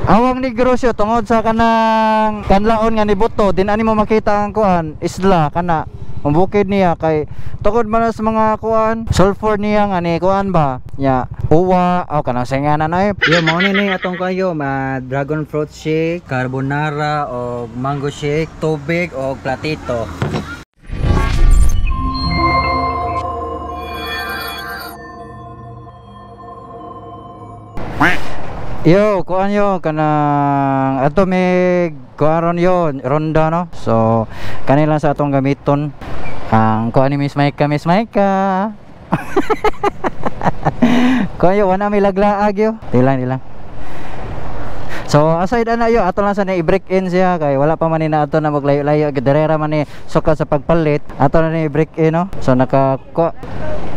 Awang Negros yo tungod sa kanang kanlaon nga nibuto din ani mo makita ang kuan isla kana ang bukid niya kay tungod man sa mga kuan sulfur niya nga ni kuan ba nya uwa aw kanang singanan ay yo mao ni atong kayo ma dragon fruit shake, carbonara o mango shake, tubig o platito. Yo, kuan yo kanang ato may kuan yo ronda no. So kanila sa atong gamiton ang kuan ni Miss Maika, Miss Maika. Kuan yo wala may laglaag yo. Dilang dilang. So aside ana yo ato lang sa ni i-break in siya kay wala pa man ni na ato na maglayo-layo giderera man ni suka sa pagpalit. Ato na ni i-break in no. So naka ko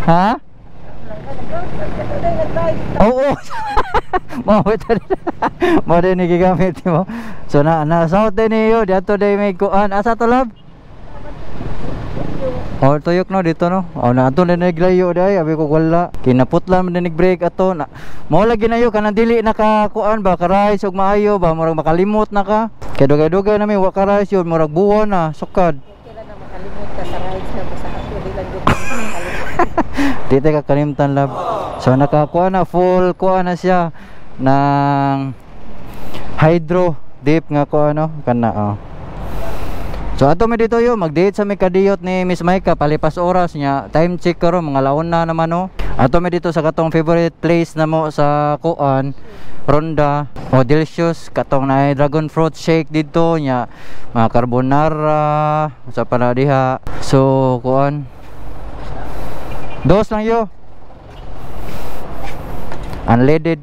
ha? Oo. Mao din ni gigamit mo. So na south din niyo diadto day may kuan. Asa to lab? Oh tuyok no dito no. Oh na ato na naglayo day abi ko wala. Kinaputla man din break ato na. Mao lagi na yo kanang dili naka kuan ba ka-rice og maayo ba murag makalimot na ka. Kay dugay-dugay na mi wa ka rice yun murag buwan na sukad. Okay na makalimot ka sa rice na basta ako di lang jud makalimot. Di ta ka kalimtan lab. So nakakuha na full kuha na siya ng hydro deep nga kuha no kana oh. So ato mi dito yo mag-date sa may kadiyot ni Miss Maika palipas oras niya time check karon mga launa naman no. Ato mi dito sa katong favorite place na mo sa kuan Ronda o oh, delicious katong na dragon fruit shake dito nya mga carbonara sa para diha. So kuan dos lang yo. Unleaded.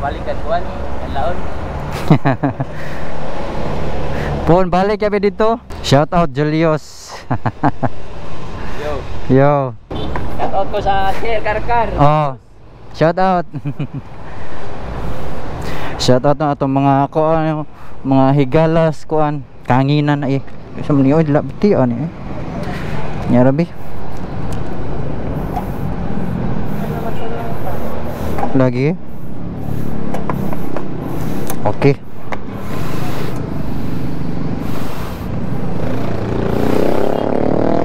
Balik ka kuan, laon. Pon balik kami dito. Shout out Julius. Yo. Yo. Shout out ko sa Sir Karkar. Oh. Shout out. Shout out na atong mga kuan, mga higalas kuan, kanginan ay. Sa niyo labti ani eh. Nya rabi. Lagi. Okay.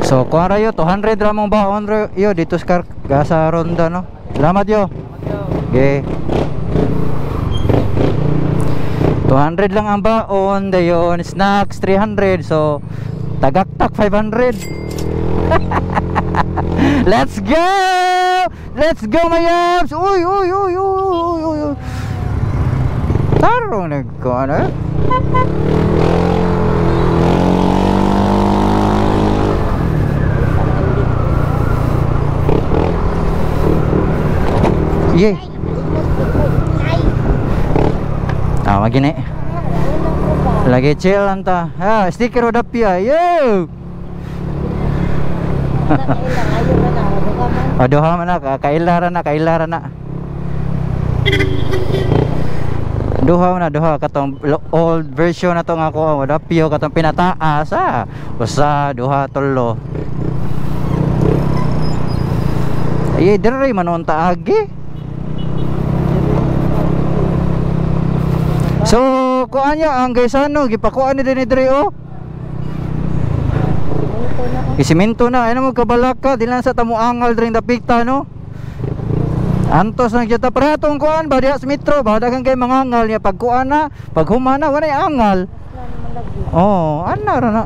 So kuha ra yo 200 ra mong baon ra yo dito sa sa ronda no. Salamat yo. Okay. 200 lang ang baon dayon snacks 300 so tagaktak 500. Let's go! Let's go my abs! Uy uy uy uy uy uy. Tarong nagko ano? Yey. Ah, magini. Lagi chill lang ta. Ah, sticker o dapia. Yo! Aduha man na, kailara na, kailara na. Duha na, duha katong old version na to nga ko, dapio katong pinataas ah. Usa, duha, tulo. Ay, dire man on taagi. So, kuan niya ang gaysano gipakuan ni dinhi dire oh. Isimento na, ay mo kabalaka, di lang sa tamuangal dring dapikta no. Antos lang kita para atong kuan ba diha sa metro ba daghang kay mangangal niya pag kuan na, pag humana walay angal. Oh, ana ra na.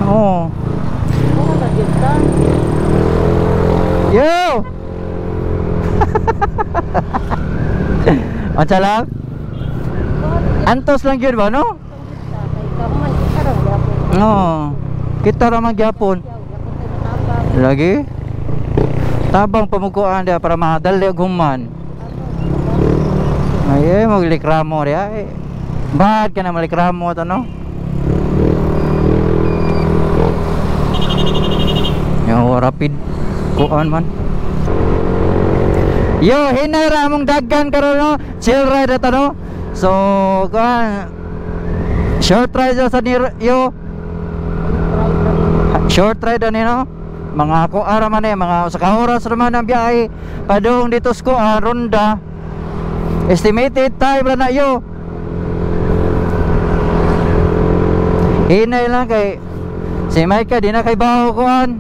Oh. Yo. Unsa lang? Antos lang gyud ba no? No. Kita ra man gyapon. Lagi. Tabang pamukuan dia para madali og human. Ay, maglikramo dia. Bad ka na malikramo to no. Yo rapid kuan man. Yo, hinay ra among daggan karon no. Chill ride ato no. So, kuan short ride sa ni yo. Short ride ani no. Mga ko ara man eh, mga usa ka oras ra man ang biyahe padung dito sa kuan ronda. Estimated time ra na yo. Hinay lang kay si Micah di na kay baho kuan.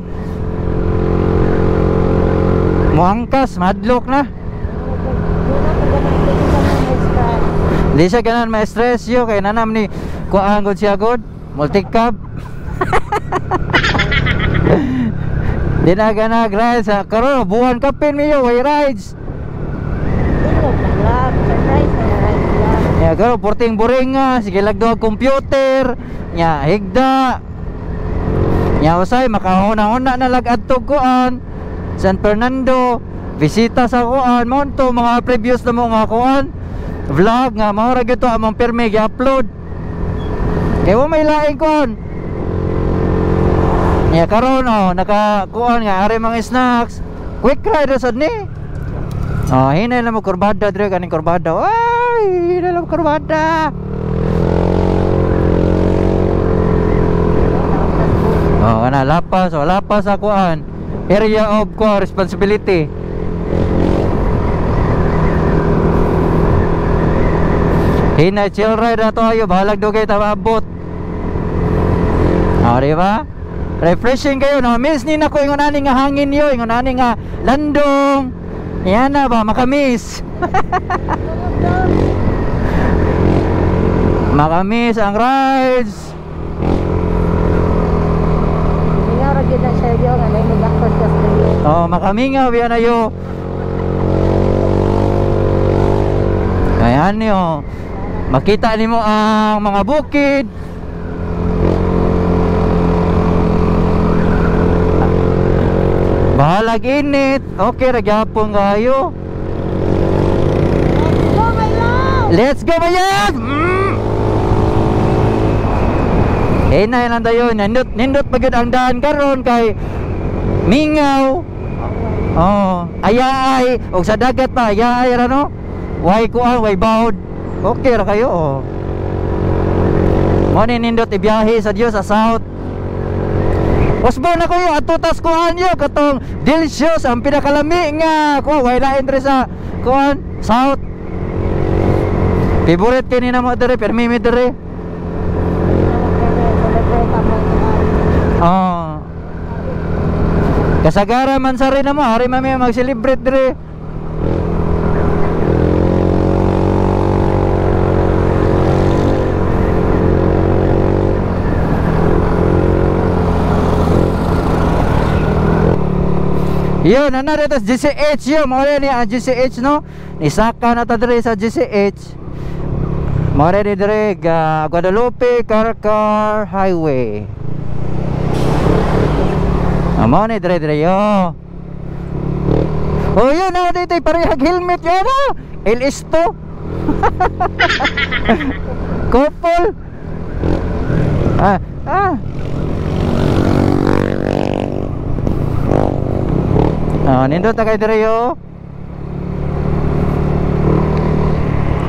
Muangkas, madlok na. Di siya ganan ma-stress yo kay nanam ni kuan gud siya gud, multicab. Di na ganag rides sa karon buwan kapin miyo way rides. Ya karon porting boring nga sige lagdo computer, nya higda. Nya usay makahuna-huna na lag adto kuan San Fernando, bisita sa kuan mo to mga previous na mo nga kuan vlog nga mao ra gyud to among pirmi gi-upload. Kay wa may laing kuan. Nya karon oh naka kuan nga ari mga snacks. Quick ride ra sad ni. Oh hinay lang mo kurbada dire kaning kurbada. Ay, hinay lang mo kurbada. Oh kana lapas, oh lapas sa kuan. Area of ko responsibility. Hinay chill ride na to ayo bahalag dugay ta maabot. Oh, di ba? Refreshing kayo no. Miss ni nako ingon ani nga hangin yo, ingon ani nga landong. Yan na ba makamiss. Makamiss ang rides. Mingaw ra gyud na siya yo nga nay magakos ka. Oh, makamingaw yan na yo. Ayan niyo. Makita nimo ang mga bukid. Bahalag init. Okay ra gyapon kayo. Let's go my love. Let's go my love. Hinay lang tayo, nindot nindot pa gyud ang daan karon kay mingaw. Oh, ayaay og sa dagat pa ayaay ra no. Way kuan, way bawd. Okay ra kayo oh. Mo ni nindot ibiyahe sa Dios sa south. Usbo na koyo ato tas kuan yo katong delicious ang pinakalami nga ko way lain diri sa kuan south. Favorite kini na mo diri permi mi diri. Oh. Kasagara man sa rin na mo, hari mami mag-celebrate diri. Yun, ano dito sa GCH yun. Mawala niya ang GCH no. Nisaka na ta diri sa GCH. Mawala ni diri Guadalupe Carcar Highway. Amo ni diri diri yo. Oh yun na dito parehag helmet yun ah. LS2. Couple. Ah, ah. Oh, nindot ta kay diri yo.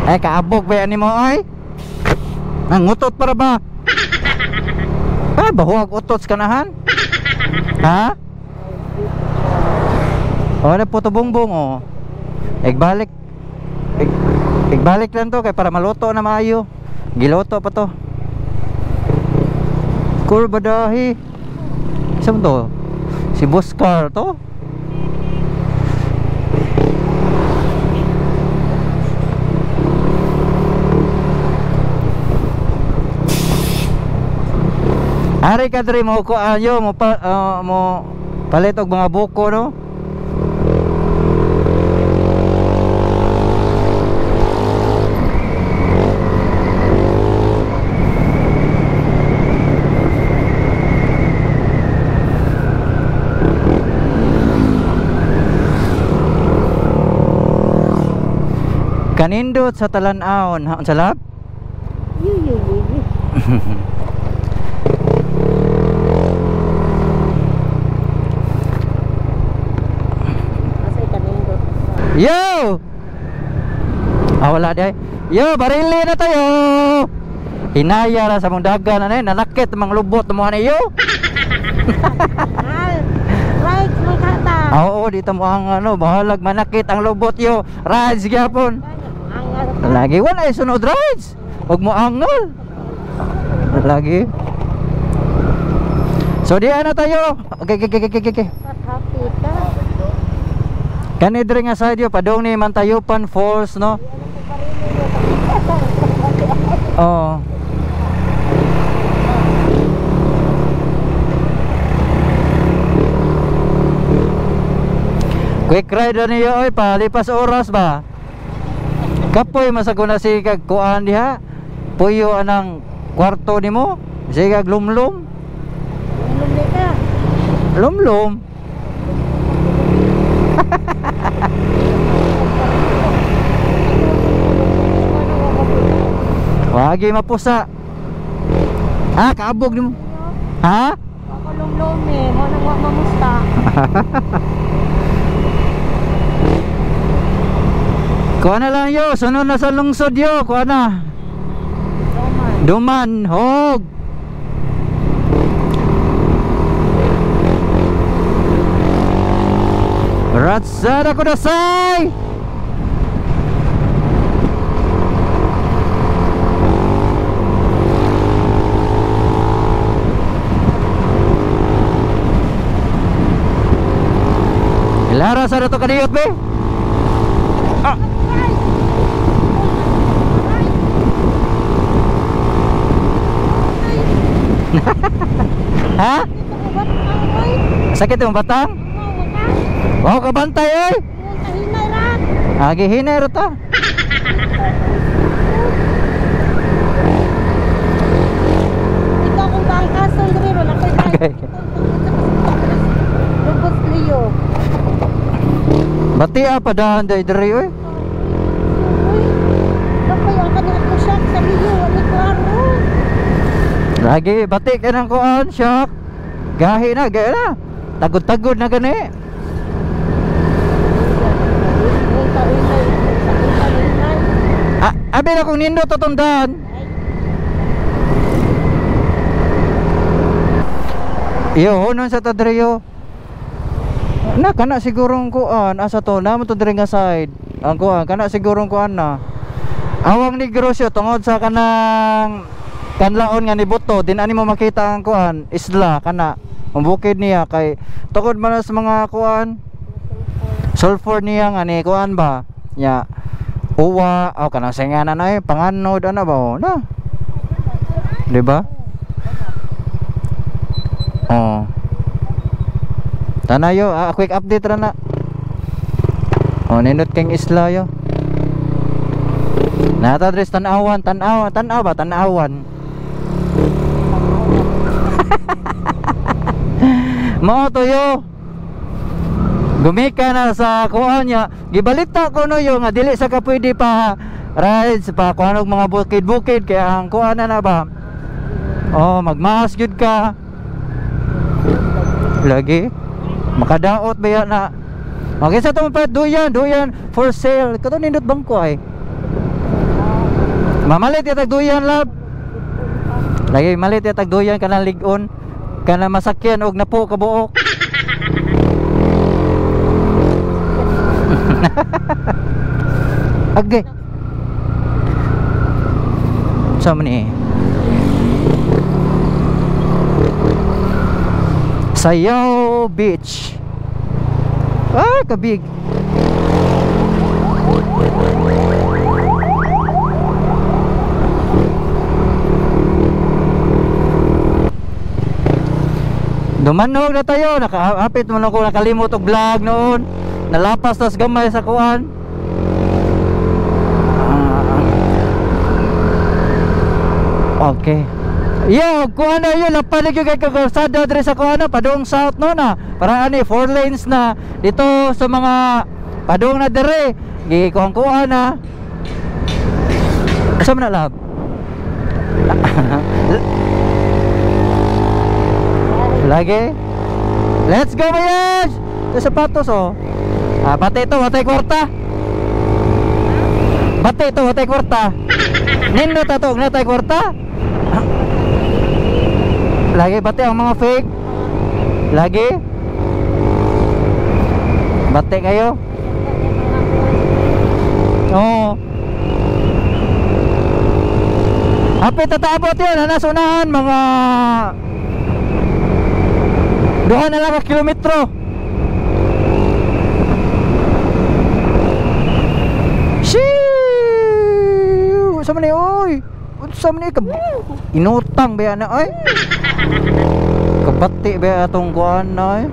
Ay kaabog ba ani mo ay? Nangutot para ba? Pa bahuag utot sa kanahan? Ha? Oh, na puto bongbong oh. Igbalik. Igbalik lang to kay para maluto na maayo. Giluto pa to. Kurba dahi. Saan to? Si Boscar to? Ari ka diri mo ko ayo mo pa, mo palit og mga buko no. Kanindot sa talan-awon, ha, unsa lab? Yu yu yu yu. Yo! Ah, wala di ay. Yo, barili na tayo. Hinaya ra sa mong dagan na nanakit mang lubot mo ani yo. Rides mo kata. Ah, oo, dito mo ang ano, bahalag manakit ang lubot yo. Rides gyapon. Ang Lagi wala ay sunod rides. Huwag mo angol. Lagi. So diyan na tayo. Okay. Happy ka. Kani diri nga side yo padung ni Mantayupan Falls no. Oh. Quick ride na niyo oy, palipas oras ba? Kapoy masaguna si kag kuan diha. Puyo anang kwarto nimo. Sige kag lumlum. Lumlum ka. Lumlum. Wagi mapusa. Ah, kaabog nimo. Ha? Ako lumlum eh, mo nang wa mamusta. Kuha na lang yo, sunod na sa lungsod yo, kuha na. Duman, hog. Ratsada kudasai. Lara sa to kadiyot be. Ah. Ha? Sakit yung batang? Wow, kabantay eh. Agi hinay ra ta. Ito akong bangkason diri ron ako'y Okay. Lubos liyo. Bati ah padahan day diri oy. Uy. Kapoy ang kanang ako shock sa liyo, wala klaro. Lagi bati ka ng kuan shock. Gahi na, gahi na. Tagod-tagod na gani. Ah, abi na kung nindot atong daan. Iyo, honon sa tadriyo. Na kana siguro ang kuan asa to na mo to diri nga side. Ang kuan kana siguro ang kuan na. Awang negosyo tungod sa kanang kanlaon nga ni buto din ani mo makita ang kuan isla kana. Ang bukid niya kay tungod man sa mga kuan sulfur niya nga ni kuan ba. Nya uwa aw kanang singanan ay panganod ana ba oh, na. Di ba? Oh. Tanayo, quick update ra na. Oh, nindot kang isla yo. Nata dres tan-awan, tan-aw, tan-aw ba tan-awan. Mao to yo. Gumika na sa kuan niya. Gibalita ko no yo nga dili sa ka pwede pa rides pa kuan og mga bukid-bukid kaya ang kuan na na ba. Oh, magmask gyud ka. Lagi makadaot ba yan na. Okay sa itong pa duyan, duyan for sale. Kato nindot bangko ay. Mamalit yatag duyan lab. Lagi malit yatag duyan kanang lig-on, kanang masakyan og napo kabuok. Okay. Sa man ni? Sayaw Beach. Ah, kabig. Dumanog na tayo. Nakaapit mo na ko nakalimot og vlog noon. Nalapas tas gamay sa kuan. Okay. Yo, kuan na yun, lapan na yun kay kakalsada diri sa kuan na, padung south no na. Para ani, 4 lanes na dito sa mga padung na diri. Gikuan-kuan na. Asa man na lab? Lagi. Let's go, Mayas! Ito sapatos oh. Ah, bate ito, batay kwarta. Bate ito, batay kwarta. Nindot ato, natay kwarta. Lagi bate ang mga fake. Lagi. Bate kayo. Oo. Hapit tataabot yun, nasunahan mga 2 na lang ka kilometro. Shee! Unsa man ni oy? Unsa man ni inutang ba na oy? Kabati ba atong kuan na oy?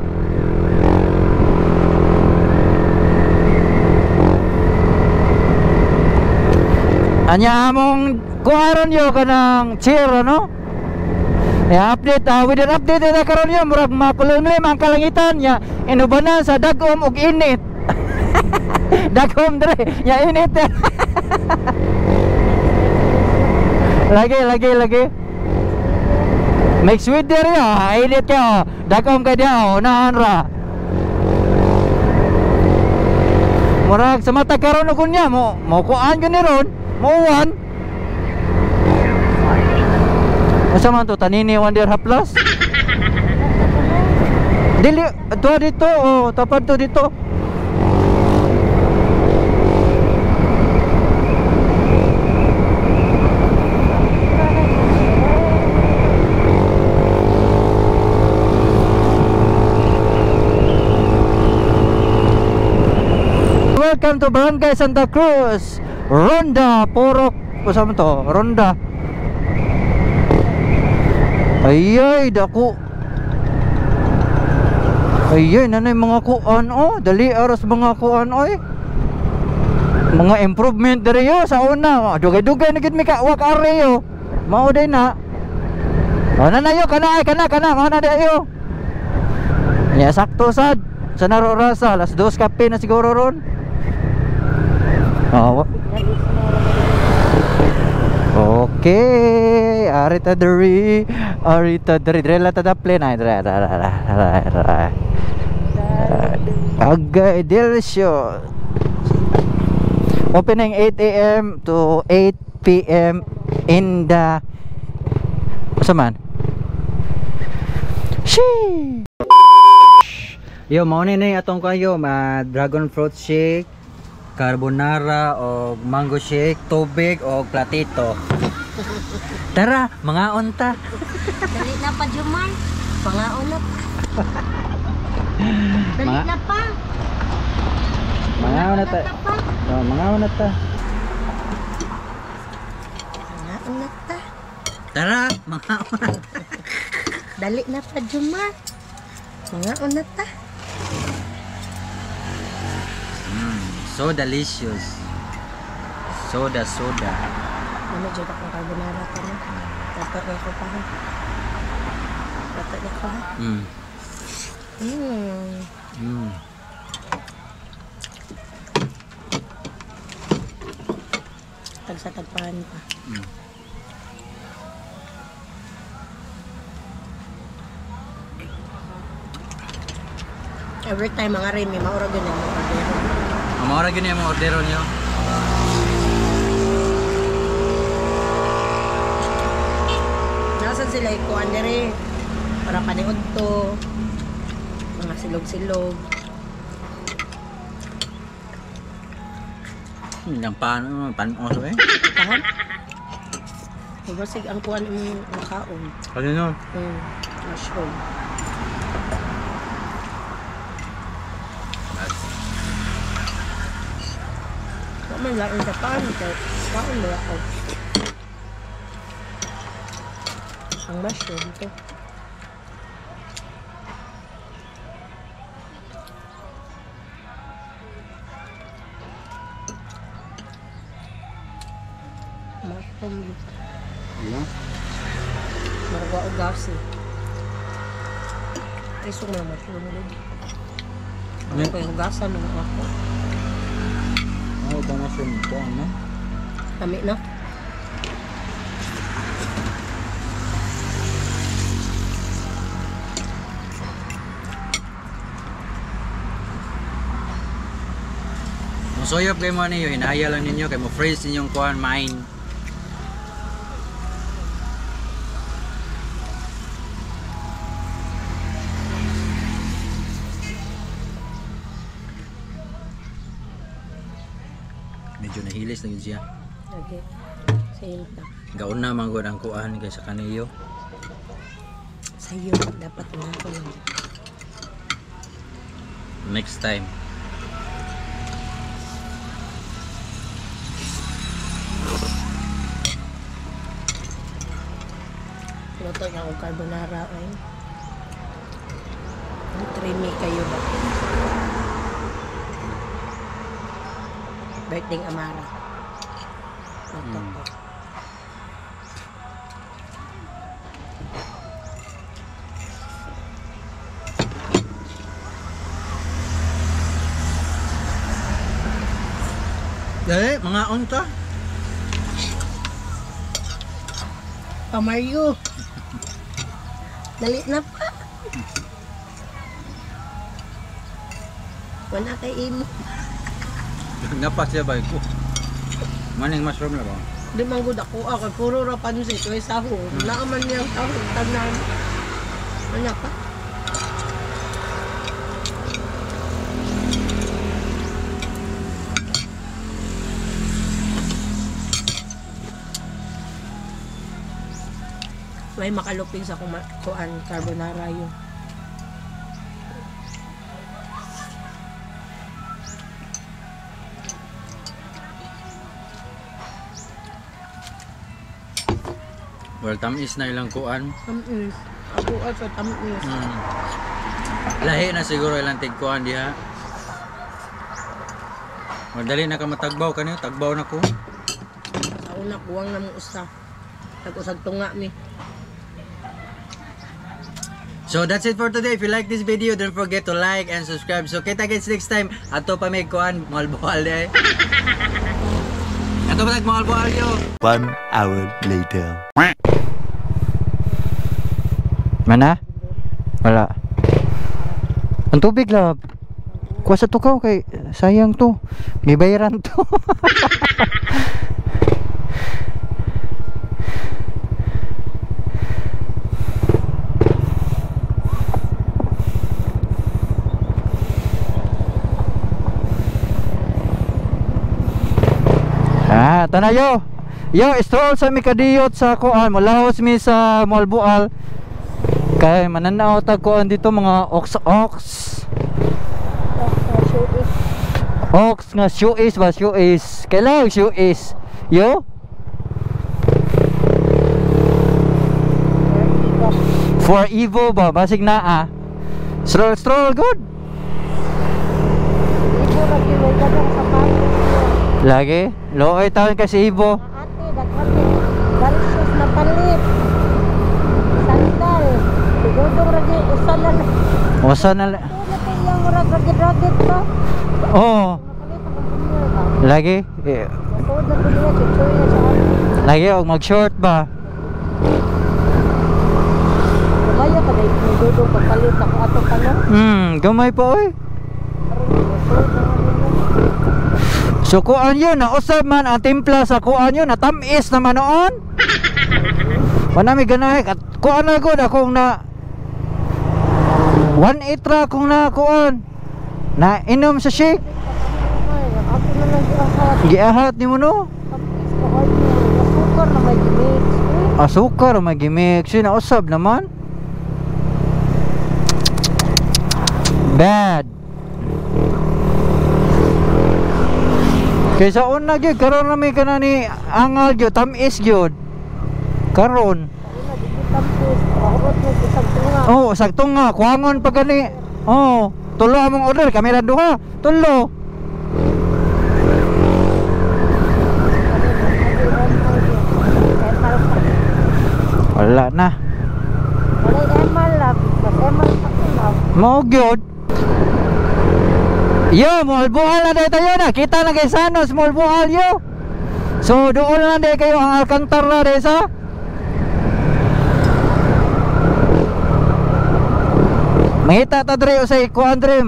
Anya among kuharon yo kanang chair ano? I-update, weather update na karon yo, murag makulumlim ang kalangitan nya inubanan sa dagom ug init. Dagom dre, nya init. Lagi lagi lagi. Mix weather yo, init kayo. Dagom kay diha, unahan ra. Murag sa mata karon og unya mo kuan gyud ni ron. Mauwan. Asa man to tanini 1 year haplas? Dili to dito oh, tapad to dito. Welcome to Barangay Santa Cruz. Ronda Porok, usa man to? Ronda. Ayay, dako. Ayay, nanay mga kuan oh, dali aras mga kuan oy. Mga improvement diri yo sa una. Dugay-dugay na gid mi ka wak are yo. Mao day na. Oh, nanayo kana ay kana kana mana dayo. Ya sakto sad. Sa naro rasa alas 2 kape na siguro ron. Oh. Okay, arita diri, arita diri, diri la tada plane ay diri, diri. Agay delicious. Opening 8 AM to 8 PM in the asa man? Shee. Yo, mao ni atong kayo, dragon fruit shake, carbonara o mango shake, tubig o platito. Tara, mga unta. Dali na pa, Jumar. Pangaon na pa. Dali na pa. Mga na ta. Oh, mga na ta. Mga na ta. Tara, mga na ta. Dali na pa, Jumar. Mga na ta. So delicious. Soda soda. Ano jud akong carbonara ka na. Tato niya ko pa ha. Tato niya ko ha. Tag sa tagpahan pa. Every time mga Remy, maura ganyan mo ordero. Maura ganyan mo ordero niyo. Nasaan sila ikuan dere para paniod to. Mga silog-silog. Yang paano pan oso eh. Pahan? Basig ang kuan ang kaon. Ano no? Mushroom. Man lain sa pan kay kaon ba ako. Ang mushroom to. Mushroom. Yeah. Marwa og gas eh. Ay sung na mushroom gud. Ano ko yung hugasan ng ako. Oh, ito mushroom ito, ano? Lami na. Musuyop kayo mo niyo, hinaya lang ninyo, kayo mo freeze ninyong kuhan, mine. Medyo nahilis na yun siya. Okay. Same ta. Gauna man gud ang kuan kaysa kaniyo. Sayo dapat na ako lang. Next time. Luto niya akong carbonara ay. Creamy kayo ba? Birthday Amara. Luto ko. Eh, mga unta. Pa Mario. Dali na pa. Wala kay imo. Napa siya ba ko? Maning mushroom na ba? Di man gud ako ako puro ra pansit way sahog. Naa man niyang sahog tanan. Ano pa? May makalupig sa kuan carbonara yun. Well, tamis na ilang kuan. Tamis. Ako sa tamis. Lahi na siguro ilang tigkuan diha. Madali na ka matagbaw kanyo, tagbaw na ko. Sa una kuwang na mong usa. Nag-usag tunga mi. So that's it for today. If you like this video, don't forget to like and subscribe. So kita guys next time. Ato pa may kuan, malboal eh. Ato pa nagmalboal yo. 1 hour later. Mana? Wala. Ang tubig lab. Kuha sa tukaw kay sayang to. May bayaran to. Ah, tanayo. Yo, stroll sa mikadiyot sa kuan, mulahos mi sa Moalboal. Kay mananaw tag kuan dito mga ox ox. Ox nga shoes ba shoes. Kailangan shoes. Yo. For Evo ba basig naa. Stroll stroll good. Lagi, looy taon kasi Evo. Ate, daghan shoes na palit. Sandal. Siguro ragi usa na lang. Usa na lang. Yung murag ragi-ragi pa. Oo. Lagi. Lagi og mag-short ba? Gamay pa dai dudong pagpalit ako ato pa no. Gamay pa oy. So kuan yun, nausab man ang timpla sa kuan yun, natamis naman noon. Wala may ganahe at kuan na gud akong na 1.8 ra akong na kuan. Na inom sa shake. Giahat nimo no? Asukar na may gimix. Asukar na may gimix. Yun, nausab naman. Bad. Kaysa una gyud karon na may kana ni angal gyud tamis gyud. Karon. Oh, sakto nga kuangon pa gani. Oh, tulo among order kami ra duha. Tulo. Wala na. Wala emal love, mas emal pa ko love. Mao gyud. Yo, Moalboal na dahil tayo na. Kita na kay Sanos, Moalboal yo. So doon na dahil kayo ang Alcantara dahil sa. Mangita ta dre usay kuan dre.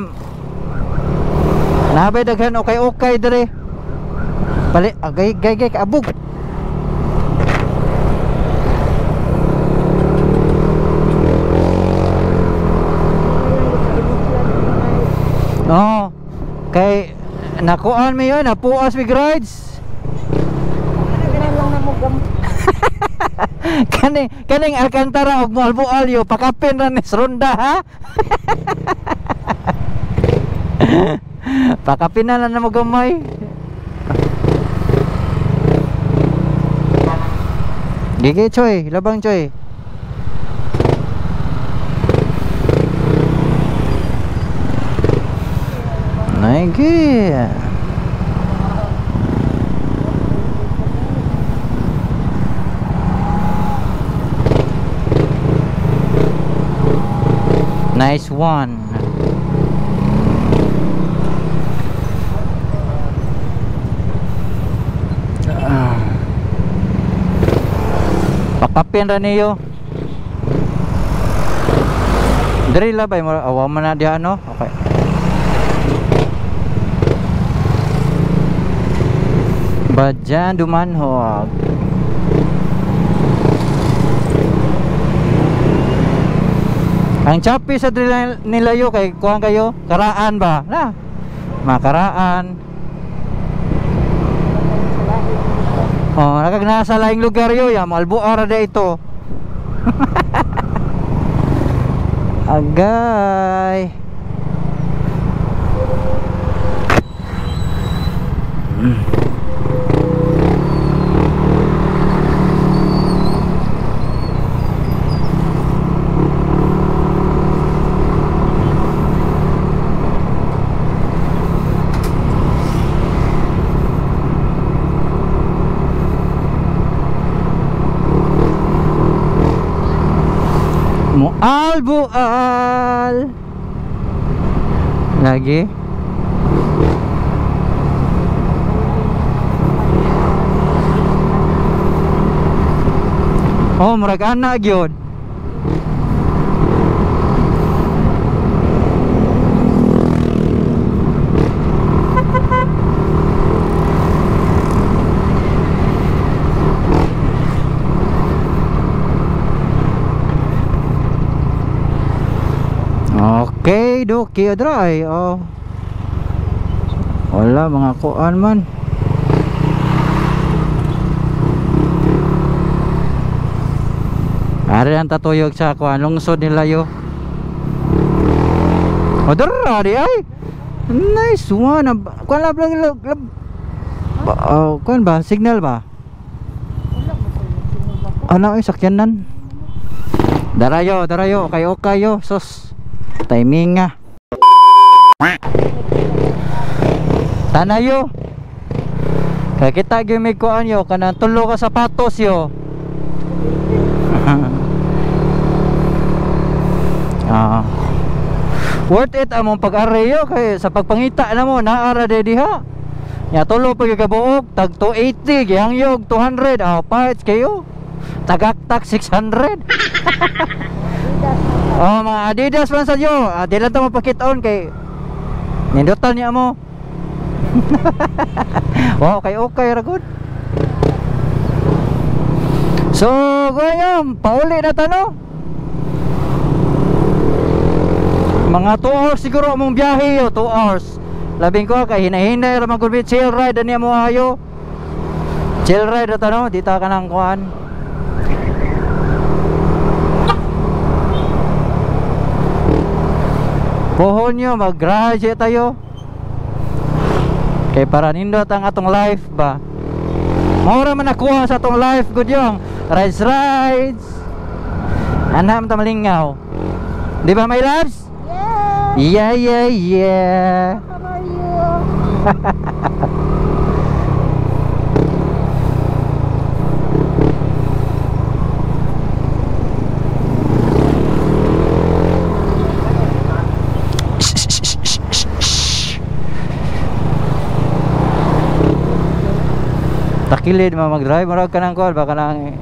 Nabay daghan okay okay dre. Pali agay gay gay kaabog. No. Kay nakuan mi yun, napuas mi rides. Ganun lang na mo gampo. Kaning Alcantara og Moalboal yo, pakapin ra ni ronda ha. Pakapin na lang na mo gamay. Gigi choy, labang choy. Naigi. Nice one. Pakapin ra niyo. Diri labay mo awa man na diha no. Okay. Badyan Dumanhog. Ang choppy sa diri nilayo kay kuan kayo, karaan ba? Na. Makaraan. Oh, nakag nasa laing lugar yo, ya Malbuara da ito. Agay. Moalboal lagi. Oh, murag ana gyud. Okay, doki dry. Oh. Wala mga kuan man. Ari ang tatuyog sa kuan lungsod nila yo. Oh, dara di ay. Nice one. Kuan lab lab. Oh, kuan ba signal ba? Ano ay sakyanan? Darayo, darayo, okay okay yo. Sus. Timing nga. Tanayo. Kakita gyud may kuan yo kanang tulo ka sapatos yo. Ah. Worth it among pag-areyo kay sa pagpangita na mo naara de diha. Nya tulo pa gyud kabuok tag 280 gihangyog 200 ah parts kayo. Tagaktak 600. Oh, mga Adidas man sa yo. Ah, di lang ta mapakit-on kay nindutan niya mo. Wow, kay okay ra gud. So, gayam, pauli na ta no. Mga 2 hours siguro among biyahe yo, 2 hours. Labing ko kay hinahinay ra man gud chill ride ani mo ayo. Chill ride ra ta no, di ta kanang kuan. Pohon nyo, mag-graduate tayo. Kay para nindot ang atong life ba. Maura man nakuha sa atong life good yung rides rides. Anam ta malingaw. Di ba my loves? Yeah. Yeah, yeah, yeah. How are you? Takilid mo mag-drive, murag ka ng call, baka nang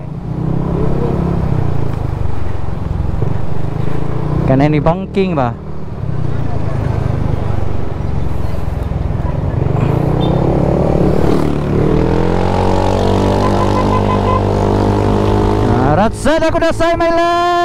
kanay ni banking ba? Ratsad ako na say my love.